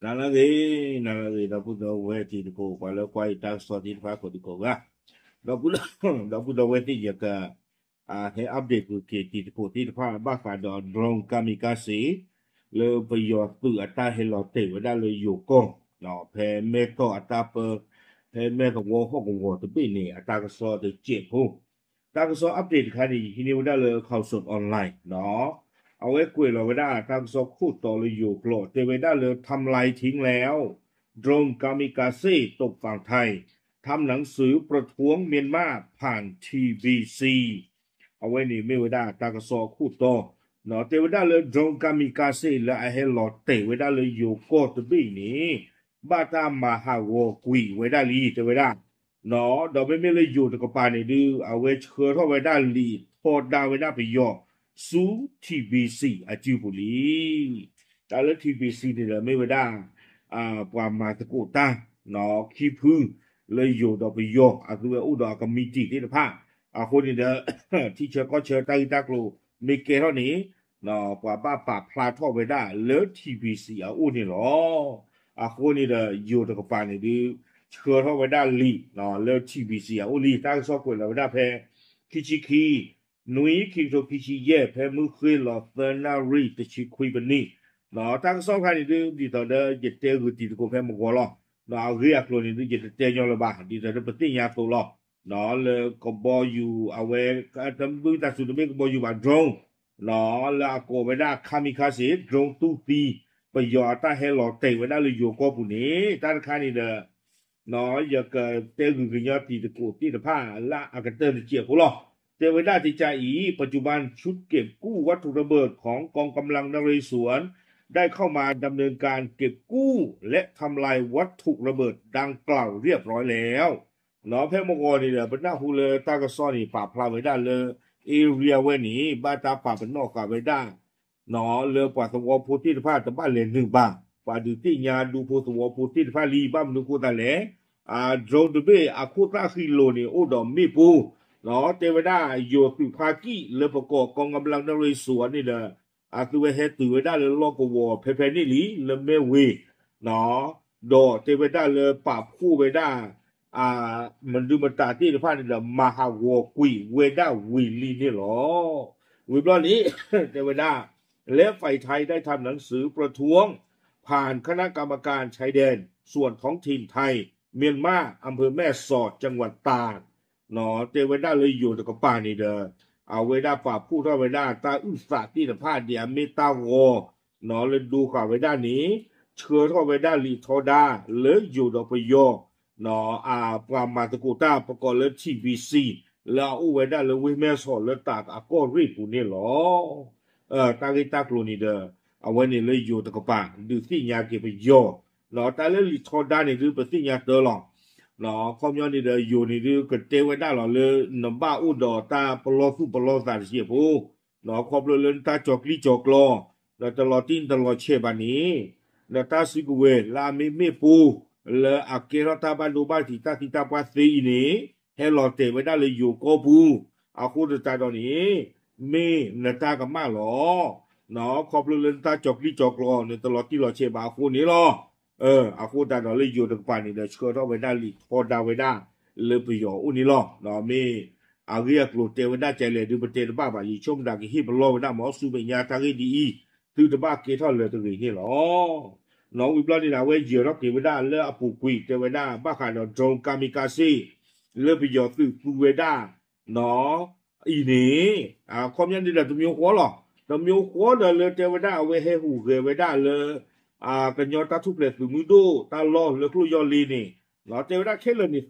နၤလၢအဂ့ၤ, နၤလၢအဂ့ၤ ဒီပုၢ်ဒီဝဲၢ်တံၤသကိး ပှၤလၢကွၢ်ယတၢ်ကစီၣ်သ့ၣ်တဖၣ်ကိးဒံကိးဂၤ, ဒီပုၢ်ဒီဝဲၢ်သ့ၣ် ယက ဟဲ update ကွံာ်က့ၤတံၤသကိးသ့ၣ်တဖၣ် ဘၣ်ဃးဒီး drone kamikaze လၢပယီၤသုးအတၢ်ဟဲလီၤတဲာ်ဝဲဒၣ်လၢယိၤကီၢ်, ဖဲမဲၢ်တီၢ်အတၢ်ပၢ ဖဲမဲၢ်သဝီဟီၣ်ကဝီၤတဘ့ၣ်န့ၣ် အတၢ်ကစီၣ်တစဲးဖိ တၢ်ကစီၣ် update တခါန့ၣ် ယဟံးန့ၢ်ဝဲဒၣ်လၢ Khaosod Online အဝဲကွဲးလီၤဝဲဒၣ်တၢ်ကစီၣ်ခိၣ်တီလၢယိၤကျိာ် တဲဝဲဒၣ်လၢ ทำลายทิ้งแล้ว drone kamikaze ตกฝั่งไทย ทำหนังสือประท้วงเมียนมาผ่าน ทีบีซี အဝဲန့ၣ်မ့ၢ်ဝဲဒၣ်တၢ်ကစီၣ်အခိၣ်တီ, တဲဝဲဒၣ်လၢ drone kamikaze လၢအဟဲလီၤတဲာ်ဝဲဒၣ်လၢယိၤကီၢ်တဘ့ၣ်န့ၣ် ဘၣ်တၢ်မၤဟးဂီၤကွံာ်ဝဲဒၣ်လံ တဲဝဲဒၣ် ဒီးမ့မ့ၢ်လၢယိၤတကပၤန့ၣ်ဒုး အဝဲဆှၢထီၣ်ဝဲဒၣ်လံာ်ထီဒါဝဲဒၣ်ပယီၤဆူ ထံၣ်ဘံၣ်စံၣ် အစုပူၤလံ. တၢ်လၢ ထံၣ်ဘံၣ်စံၣ် န့ၣ်ဒီးမ့ၢ်ဝဲဒၣ် ပှၤမၤသကိးတၢ် ခံဖု လၢယိၤဒီးပယီၤ အသုဝဲအိၣ်ဒီးအကမံးတံာ်သ့ၣ်တဖၣ်, အဃိန့ၣ်ဒီး ထံဆၢကီၢ်ဆၢတၢ်ဂ့ၢ်တၢ်ကျိၤမ့ၢ်ကဲထီၣ်န့ၣ် ပှၤဘၣ်ပာ်ဖျါထီၣ်ဝဲဒၣ်လၢ ထံၣ်ဘံၣ်စံၣ် အအိၣ်န့ၣ်လီၤ. အဃိန့ၣ်ဒီးယိၤတကပၤန့ၣ်ဒုး ဆှၢထီၣ်ဝဲဒၣ်လံာ်လၢ ထံၣ်ဘံၣ်စံၣ် အအိၣ်လံ. တၢ်ကစီၣ်ကွဲးလီၤဝဲဒၣ်ဖဲ ခံဆံခံ နွံ ခံကထိခံဆံယဲၢ် ဖဲမုၢ်ဃ့ၢ်လီၤသၢနၣ်ရံၣ်တဆံခွံပနံၣ်, တၢ်ကစီၣ်တခါန့ၣ်ဒုး ဒ်သိးဒီးယတဲဂုာ်တံၤသကိးဖဲမုၢ်ဂီၤလီၤ. အဂ့ၢ်အကျိၤန့ၣ်ဒုး ယတတဲညီလၢၤဘၣ် ဒ်သိးဒီးပသ့ၣ်ညါအသိးလီၤ. လၢကဘီယူၤအဝဲ တမုၢ်တၢ်စူၤတမ့ၢ်ကဘီယူၤဘၣ် drone လၢအကိးဝဲဒၣ် kamikaze drone တူၢ်သံ ပယီၤအတၢ်ဟဲလီၤတဲာ်ဝဲဒၣ်လၢယိၤကီၢ်ပူၤန့ၣ် တၢ်တခါန့ၣ်ဒီး ယကတဲဂုာ်ကညီတံၤသကိးသ့ၣ်တဖၣ်လၢအကတၢၢ်တစဲးဖိလီၤ. တဲဝဲဒၣ်တကးအံၤ ปัจจุบันชุดเก็บกู้วัตถุระเบิดของกองกำลังนเรศวร ได้เข้ามาดำเนินการเก็บกู้และทำลายวัตถุระเบิดดังกล่าวเรียบร้อยแล้ว ဖဲမုၢ်ဂီၤန့ၣ်ဒီး ပနၢ်ဟူလၢတၢ်ကစီၣ်န့ၣ် ပာ်ဖျါဝဲဒၣ်လၢ area ဝဲန့ၣ် ဘၣ်တၢ်ပာ်ပနီၣ်ဃာ်ဝဲဒၣ် လၢပှၤသဝီဖိသ့ၣ်တဖၣ်တဘၣ်လဲၤနုာ်ဘၣ်, ပှၤဒုးသ့ၣ်ညါဒူဖိသဝီဖိသ့ၣ်တဖၣ်လံ ဘၣ်မနုၤအဃိသတးလဲၣ်, drone တဘ့ၣ်အခိၣ်သၣ်ဃံလိၤန့ၣ် အိၣ်ဒီးမ့ၣ်ပိၢ်, တဲဝဲဒၣ်ယိၤသုးဖါကံၣ်လၢပကိး กองกำลังนเรศวร န့ၣ်ဒီး အသုဝဲဟဲတုၤဝဲဒၣ်လၢလီၢ်ကဝီၤဖဲဖဲန့ၣ်လံ လၢမဲၢ်ဝ့ၤ ဒီးတဲဝဲဒၣ်လၢပာ်ဖှိၣ်ဝဲဒၣ် မဒုမတၤသ့ၣ်တဖၣ်န့ၣ်ဒီး မၤဟးဂီၤကွံာ်ဝဲဒၣ်ဝံၤလံန့ၣ်လီၤ. ဝံၤဘျီန့ၣ် တဲဝဲဒၣ် และฝ่ายไทยได้ทำหนังสือประท้วงผ่านคณะกรรมการชายแดนส่วนท้องถิ่นไทยเมียนมาอำเภอแม่สอดจังหวัดตาก တဲဝဲဒၣ်လၢယိၤတကပၤန့ၣ်ဒီး အဝဲဒၣ်ပာ်ဖှိၣ်ထီၣ်ဝဲဒၣ်တၢ်အုၣ်သးသ့ၣ်တဖၣ် ဒ်အမ့ၢ်တၢ်ဂီၤ လၢဒိဃာ်ဝဲဒၣ်န့ၣ် ဆှၢထီၣ်ဝဲဒၣ်လံာ်ထီဒါလၢယိၤဒီးပယီၤ ပှၤမၤသကိးတၢ်ပကိးလၢ ထံၣ်ဘံၣ်စံၣ် လၢအအိၣ်ဝဲဒၣ်လၢဝ့ၢ်မဲၢ်ဆီးလၢတၢ်အကီၢ်ရ့ၣ်ပူၤန့ၣ်လီၤ. တၢ်ဂ့ၢ်တၢ်ကျိၤန့ၣ်ဒီး အဝဲန့ၣ်လၢယိၤတကပၤ ဒုးသ့ၣ်ညါက့ၤပယီၤ တၢ်လၢလံာ်ထီဒါန့ၣ်ဒုး ပသ့ၣ်ညါတၢ်လီၤ. ခီပညီန့ၣ်ဒီးယိၤန့ၣ်ဒုး ကတဲဝဲဒၣ်လီၤလၢ နဘၣ်အိၣ်ဒီးတၢ်ပလီၢ်သူၣ်ပလီၢ်သးတစဲးဖိ ခီဖျိလၢနတၢ်ကၠီၤကျံၣ်ကၠီၤကျီ ဒီးတလီၤတံၢ်တလီၤဆဲးဘၣ်န့ၣ် နတၢ်စုကဝဲၤလၢအမ့ၢ်မ့ၣ်ပိၢ် လၢအကဲထီၣ်တၢ်ဘၣ်ဒိဘၣ်ထံးတၢ်သံတၢ်ပှၢ်သ့အံၤန့ၣ် ဟဲလီၤတဲာ်ဝဲဒၣ်လၢယိၤကီၢ်ပူၤ အဃိသတးဒီးန့ၣ် မ့ၢ်နတၢ်ကမၣ်လီၤ. ခီဖျိလၢနတၢ်ကၠီၤကျံၣ်ကၠီၤကျီ နတလီၤတံၢ်လီၤဆဲးဘၣ်အဃိန့ၣ်လီၤ. အဃိသတးဒီးလၢယိၤတကပၤန့ၣ်ဒီး ဆှၢထီၣ်ဝဲဒၣ်လံာ်ထီဒါဝဲဒၣ် လၢပယီၤအအိၣ်န့ၣ်လီၤ. မ့ၢ်အဂ့ၢ်အကျိၤတဲဝဲဒၣ်ကလဲၣ်ဒုး ပတဲတဘၣ်ဘၣ် ယဆိကမိၣ်တၢ်ကဟ့ၣ်ပလီၢ်ဝဲဒၣ် မ်ဆူမဲာ်ညါတၢ်ဂ့ၢ်ဒ်အံၤ သုတဘၣ်ကဲထီၣ်လၢၤတဂ့ၤန့ၣ်လီၤ. ဝံၤဘျီန့ၣ်ဒီး အဝဲယဲၤထီၣ်က့ၤဝဲဒၣ်လၢအပူၤကွံာ် တဲဝဲဒၣ်ဘၣ်ဃးဒီး drone kamikaze လၢပယီၤသုးသူဝဲဒၣ် အံၤန့ၣ် အခီပညီန့ၣ်ဒီးတမံၤဃီလီၤ. တမံၤဃီဒီးလၢတဲဝဲဒၣ်အဝဲဟဲဟူးဂဲၤဝဲဒၣ်လၢ ကညီတၢ်ထူၣ်ဖျဲးသုးမုၢ်ဒိၣ်တၢ်လီၢ်လၢကျိၣ်ယီၢ်လ့န့ၣ် တဲဝဲဒၣ်ခဲလၢာ်န့ၣ်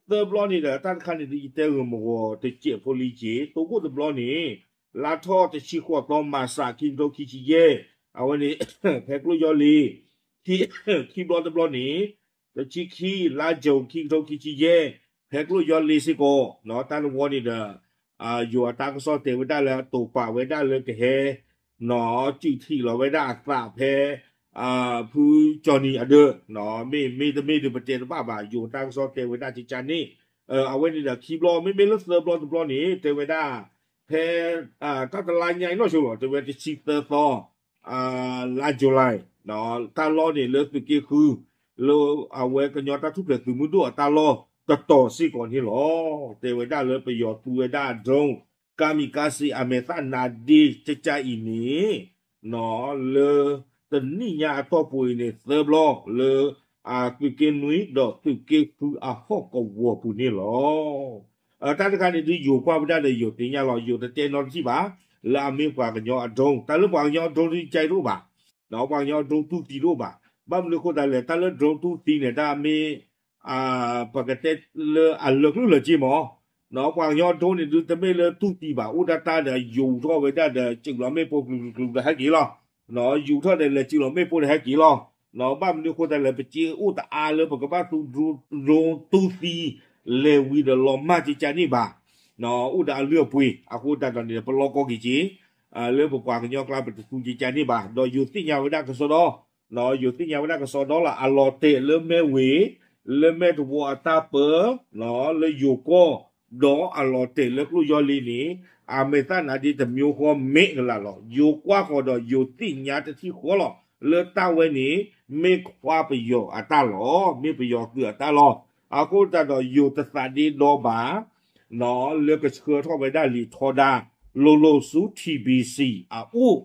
သၢဘျီ, သၢဘျီန့ၣ်ဒီးတၢ်တခါန့ၣ်ဒုး ယတဲဂ့ၢ်မုၢ်ဂီၤတစဲးဖိလံက့ၤ တိခိၣ်တဘျီန့ၣ် လါထီၣ်တဆံဃိးသီ မၢ်စး ခံကထိခံဆံယဲၢ် အဝဲန့ၣ် ဖဲကျိၣ်ယီၢ်လ့ ခံဘျီတဘျီန့ၣ် တဆံခံ လါယူၤ ခံကထိခံဆံယဲၢ် ဖဲကျိၣ်ယီၢ်လ့စ့ၢ်ကီး တၢ်တဝီန့ၣ်ဒီး ယိၤအတၢ်ကစီၣ်တဲဝဲဒၣ်လၢအတိာ်ပာ်ဝဲဒၣ်လၢကဟဲ စုးထံးလီၤဝဲဒၣ်အသးဖဲ ဖုကၠီနံၤအဒၢး မ့ၢ်မ့ၢ်တမ့ၢ်ဒုးပတဲတဘၣ်ဘၣ် ယိၤတၢ်ကစီၣ်တဲဝဲဒၣ်ကကန့ၣ် အဝဲန့ၣ်ဒီးခံဘျီ မ့မ့ၢ်လၢသၢဘျီတဘျီန့ၣ် တဲဝဲဒၣ် ဖဲ တၢ်တလါညါအံၤနီၢ်ဆိလီၤ တဲဝဲတဆံသၢသီ လါယူၤလံ တၢ်လီၢ်န့ၣ်လၢသုးက့ဃု လၢအဝဲကညီတၢ်ထူၣ်ဖျဲးသုးမုၢ်ဒိၣ်အတၢ်လီၢ်တတီၤစ့ၢ်ကီးန့ၣ်လီၤ. တဲဝဲဒၣ်လၢပယီၤသူဝဲဒၣ် drone kamikaze အမဲာ်သၣ်နါဒ့ကကါအံၤန့ၣ် လၢတနံၣ်ညါအတီၢ်ပူၤအံၤန့ၣ် သၢဘျီလၢ သုးက့နွံဒီးသုးက့ဃုအဟီၣ်ကဝီၤပူၤန့ၣ်လီၤ. တၢ်တခါန့ၣ်ဒုးယိၤကွၢ်ဝဲဒၣ်ဒီးယိၤသ့ၣ်ညါလီၤ. ယိၤတတဲနီတထံၣ်ဘၣ် လၢအမ့ၢ်ပှၤကညီအ drone တၢ်လၢပှၤကညီအ drone ဒုးကါတအိၣ်ဘၣ်. ပှၤကညီအ drone တူၢ်သံတအိၣ်ဘၣ်. ဘၣ်မနုၤအဃိသတးလဲၣ် တၢ်လၢ drone တူၢ်သံန့ၣ် တၢ်မ့ၢ် ပကတဲလၢအလၢာ်ကျိၣ်လၢာ်စ့မး ပှၤကညီ drone န့ၣ်ဒုးတမ့ၢ်လၢတူၢ်သံဘၣ် အိၣ်ဒၣ်တၢ်ဒီးယူၤထီၣ်ဝဲဒၣ်ဒီး စူးလီၤမ့ၣ်ပိၢ်ကျူၤကျူၤကျူၤဒီးဟဲက့ၤလီၤ. ယူၤထီၣ်ဒီးလဲၤစူးလီၤမ့ၣ်ပိၢ်ဒီးဟဲက့ၤလီၤ. ဘၣ်မနုၤအဃိသတးလဲၣ် ပစ့အိၣ်တအါလၢပကဘၣ်သူ drone တူၢ်သံ လဲၤဝံၤဒီးလီၤမၢ်ကကါန့ၣ်ဘၣ်. အိၣ်ဒီးအလုၢ်အပှ့ၤ အဃိသတးဒီးန့ၣ် ပလီၢ်ကီက့ၤက့ၤ လၢပပှၤကညီကျါပတသူကကါန့ၣ်ဘၣ်. ဒီးယိၤသ့ၣ်ညါဝဲဒၣ်ကစီဒီ ယိၤသ့ၣ်ညါဝဲဒၣ်ကစီဒီလီၤ. အလီၤတဲာ်လၢမ့ၢ်ဝ့ၢ် လၢမဲၢ်တဝီအတၢ်ပၢ လၢယိၤကီၢ် ဒီးအလီၤတဲာ်လၢကျိၣ်ယီၢ်လံန့ၣ် အမဲာ်သၣ်နါဒ့တမျိုးဃီ မ့ၢ်ကလာ်လီၤ. ယိၤကွၢ်ဃီၤဒီးယိၤသ့ၣ်ညါတထံၣ်ဃီလီၤ. လၢတၢ်ဝဲန့ၣ် မ့ၢ်ခွါပယီၤအတၢ်လီၤ. မ့ၢ်ပယီၤသုးအတၢ်လီၤ. အဃိသတးဒီးယိၤတသးဒ့ဒီဘၣ် လၢကဆှၢထီၣ်ဝဲဒၣ်လံာ်ထီဒါ လိၤလိၤဆူ TBC အအိၣ်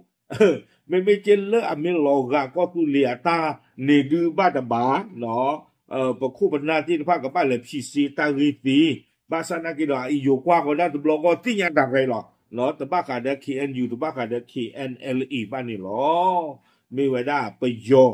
မ့မ့ၢ်ကဲလၢအမ့ၢ်လီၤဂာ်ကီၢ်သူလ့ၤအတၢ်န့ၣ်ဒုးဘၣ်တဘၣ် ပခိၣ်ပနၢ်သ့ၣ်တဖၣ်ကဘၣ်လဲၤဖံးစ့တၢ်ဂ့ၢ်သ့, ဘၣ်ဆၣ်နာ်က့ဒီး ယိၤကွၢ်ဃီၤဒၣ်တဘျီဃီသ့ၣ်ညါတၢ်ဂ့ၢ်လီၤ. တဘၣ်ဃးဒီး KNU တဘၣ်ဃးဒီး KNLA ဘၣ်န့ၣ်လီၤ. မ့ၢ်ဝဲဒၣ်ပယီၤ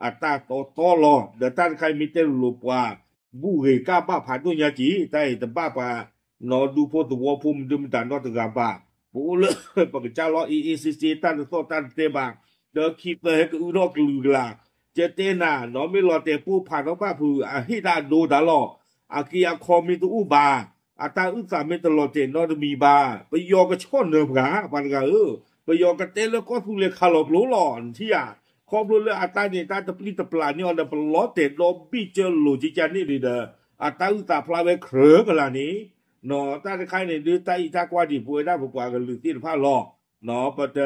အတၢ်တီတီလီၤ. ဒီးတၢ်တခါအံၤမ့ၢ်တဲလိၤလိၤပှၤ ဘူၣ်ဂ့ၤကၢ်ဘၣ်ဖးဒိၣ်ညါက့ၤ တၢ်အံၤတဘၣ်ပှၤ နီၢ်ဒူဖိသဝီဖိမနုၤမတၤနီတဂၤဘၣ်. ပအိၣ်လၢ ပကစၢ်လီၤ အ့ၣ်အ့ၣ်စ့စ့ တၢ်တသီၣ်တၢ်တတဲဘၣ်. ဒီးခံသၢဟဲကအုထီၣ်ကလုာ်ကလာ်, ကတဲနၤ နီၢ်မ့ၢ်လီၤတဲာ်ပိၢ်ဖးထီၣ်ဘၣ်ဖုး အဟ့ၣ်တၢ်အဒိတၢ်လီၤ. အက့အခီမ့ၢ်တအိၣ်ဘၣ်, အတၢ်အုၣ်သးမ့ၢ်တလီၤတဲာ်နီတမံၤဘၣ်, ပယီၤကဆီၣ်နၢၤပှၤ ပှၤတဂၤဧၢ, ပယီၤကတဲလၢကီၢ်သူလ့ၤခးလီၤကျိၤလီၤ နထံၣ်ဧါ. ခီဖျိလၢအတၢ်န့ၣ် တၢ်တပျံၤတပျၢ်န့ၢ်အီၤဒီး ပလီၤတဲာ်ဒီဘ့ၣ်ကၢလိာ်ကကန့ၣ်န့ၣ်ဒီး အတၢ်အုၣ်သးဖျါဝဲကြၢးကလာ်န့ၣ်, တၢ်တခါန့ၣ်ဒုး တၢ်အံၤတၢ်ကွၢ်ဒံးပဝဲဒၣ်ပပှၤကလုာ်သ့ၣ်တဖၣ်လီၤ. ပတ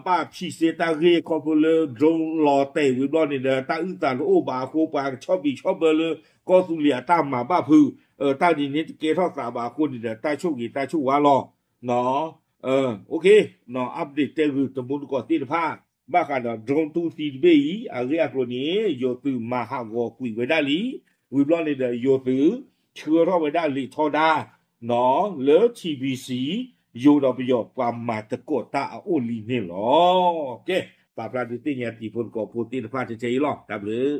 ဘၣ်ဖံးစ့တၢ်ဂ့ၢ်ခီဖျိလၢ drone လီၤတဲာ်ဝံၤဘျီန့ၣ်ဒီး တၢ်အုၣ်သးတအိၣ်ဘၣ်အဃိ ပှၤကဆီၣ်ဘံၣ်ဆီၣ်ဘၢလၢကီၢ်သူလ့ၤအတၢ်မၤဘၣ်ဖုး, တၢ်ဒ်န့ၣ်တကဲထီၣ်သးဘၣ်အဃိန့ၣ်ဒီး တၢ်ဆိၣ်ဂ့ၤတၢ်ဆိၣ်ဝါလီၤ. update တဲဂုာ်တမူတကိးသ့ၣ်တဖၣ် ဘၣ်ဃးဒီး drone တူၢ်သံတဘ့ၣ်အံၤ အဂ့ၢ်အကျိၤန့ၣ် ယိၤသုးမၤဟးဂီၤကွံာ်ဝဲဒၣ်လံ. ဝံၤဘျီန့ၣ်ဒီး ယိၤသုး ဆှၢထီၣ်ဝဲဒၣ်လံာ်ထီဒါ လၢ TBC ယိၤဒီးပယီၤပှၤမၤသကိးတၢ်အအိၣ်လံန့ၣ်လီၤ. ကဲ, ပာ်ဖျါဒုးသ့ၣ်ညါတံၤဖိသကိးဖိသ့ၣ်တဖၣ်ထဲထဲအံၤလီၤ. တၢ်ဘျုး